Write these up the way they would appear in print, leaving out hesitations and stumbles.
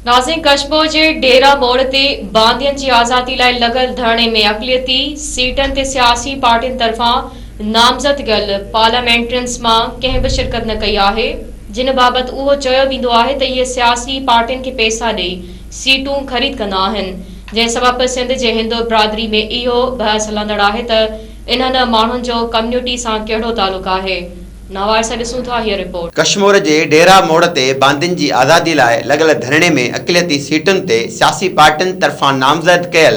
ناظرين ڪشمور جي ڊيرا موڙ تي باندين جي آزادي لاء لڳل ڌرڻي ۾ اقليتي سيٽن تي سياسي پارٽين طرفان نامزد ڪيل پارليامينٽرينز مان ڪنهن به شرڪت نه ڪئي آهي جن بابت اهو چيو ويندو آهي ته اهي سياسي پارٽين کي پئسا ڏئي سيٽون خريد ڪندا آهن جنهن سبب سنڌ جي هندو برادري ۾ اهو بحث هلندڙ آهي ته انهن ماڻهن جو ڪميونٽي سان ڪهڙو تعلق آهي. نوار سان ڏسون ٿا هيء رپورٽ. ڪشمور جي ڊيرا موڙ تي باندين جي آزادي لاء لڳل ڌرڻي ۾ اقليتي سيٽن تي سياسي پارٽين طرفان نامزد ڪيل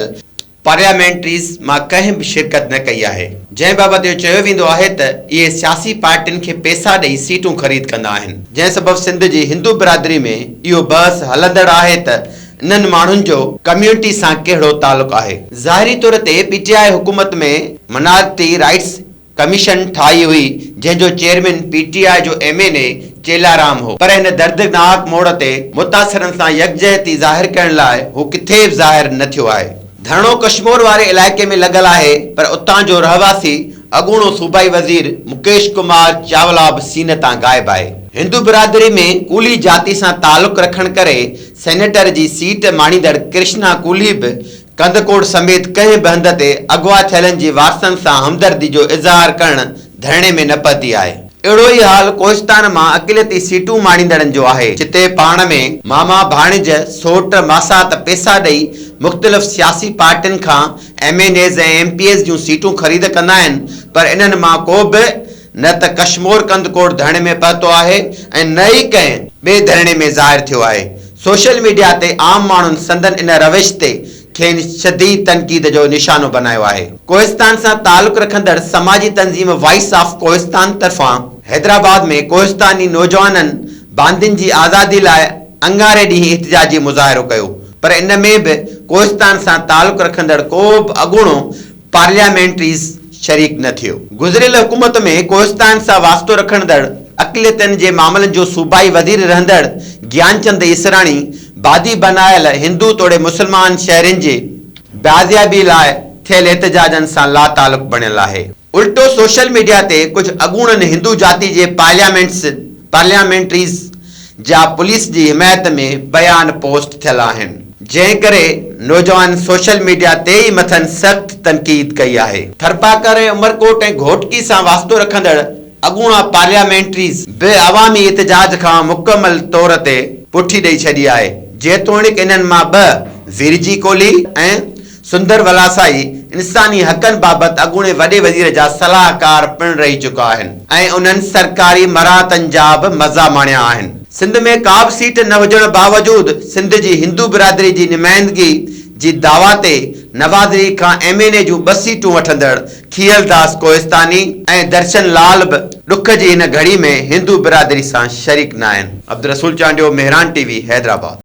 پارليامينٽريز مان ڪنهن به شرڪت نه ڪئي آهي، جنهن بابت اهو چيو ويندو آهي ته اهي سياسي پارٽين کي پئسا ڏئي سيٽون خريد ڪندا آهن، جنهن سبب سنڌ جي هندو برادري ۾ اهو بحث هلندڙ آهي ته انهن ماڻهن جو ڪميونٽي سان ڪهڙو تعلق آهي. ظاهري طور تي پي ٽي آء حڪومت ۾ منارٽي رائٽس ڪميشن ٺاهي هئي جنهن جو چيئرمين پي ٽي آء جو ايم اين اي چيلا رام هو پر هن دردناڪ موڙ تي متاثرن سان يڪجهتي ظاهر ڪرڻ لاء هو ڪٿي به ظاهر نه ٿيو آهي. ڌرڻو ڪشمور واري علائقي ۾ لڳل آهي پر اتان جو رهواسي اڳوڻو صوبائي وزير مڪيش ڪمار چاولا به سين تان غائب آهي. هندو برادري ۾ ڪولهي جاتي سان تعلق رکڻ ڪري سينيٽر جي سيٽ ماڻيندڙ ڪرشنا ڪولهي به ڪنڌڪوٽ سميت ڪنهن به هنڌ تي اغوا ٿيلن جي وارثن سان همدردي جو اظهار ڪرڻ ڌرڻي ۾ نه پهتي آهي. اهڙو ئي حال ڪوهستان مان اقليتي سيٽون ماڻيندڙن جو آهي، جتي پاڻ ۾ ماما، ڀاڻيج، سوٽ، ماسات پئسا ڏئي مختلف سياسي پارٽين کان M N As ۽ M P As جون سيٽون خريد ڪندا آهن پر انهن مان ڪو به نه ته ڪشمور ڪنڌڪوٽ ڌرڻي ۾ پهتو آهي ۽ نه ئي ڪنهن ٻئي ڌرڻي ۾ ظاهر ٿيو آهي. سوشل ميڊيا تي عام ماڻهن سندن ان روش تي کين شديد تنقيد جو نشانو بنايو آهي. ڪوهستان سان تعلق رکندڙ سماجي تنظيم وائس آف ڪوهستان طرفان حيدرآباد ۾ ڪوهستاني نوجوانن باندين جي آزادي لاء اڱاري ڏينهن احتجاجي مظاهرو ڪيو پر ان ۾ به ڪوهستان سان تعلق رکندڙ ڪو به اڳوڻو پارليامينٽريز شريڪ نه ٿيو. گذريل حڪومت ۾ ڪوهستان سان واسطو رکندڙ اقليتن جي معاملن جو صوبائي وزير رهندڙ گيانچند ايسراڻي بادي بنايل هندو توڙي مسلمان شهرين جي بازيابي لاء ٿيل احتجاجن سان لاتعلق بڻيل آهي. الٽو سوشل ميڊيا تي ڪجهه اڳوڻن هندو جاتي جي پارليامينٽس، Parliamentaries، جا پوليس جي حمايت ۾ بيان پوسٽ ٿيل آهن. جنهن ڪري نوجوان سوشل ميڊيا تي ئي مٿن سخت تنقيد ڪئي آهي. ٿرپاڪر ۽ عمرڪوٽ ۽ گهوٽڪي سان واسطو رکندڙ اڳوڻا پارليامينٽريز به عوامي احتجاج کان مڪمل طور تي پٺي ڏئي ڇڏي آهي، جيتوڻيڪ انهن مان ٻه ويرجي ڪولهي ۽ سندر ولاسائي انساني حقن بابت اڳوڻي وڏي وزير جا صلاحڪار پڻ رهي چڪا آهن ۽ انهن سرڪاري مراعتن جا به مزا ماڻيا آهن. سنڌ ۾ ڪا به سيٽ نه هجڻ باوجود سنڌ جي هندو برادري جي نمائندگي جي دعويٰ تي نواز ليگ کان ايم اين اي جون ٻه سيٽون وٺندڙ کيئل داس ڪوهستاني ۽ درشن لال به ڏک جي هن گهڙي ۾ هندو برادري سان شريڪ ناهن. Abdul Rasool Chandio, Mehran T V, Hyderabad.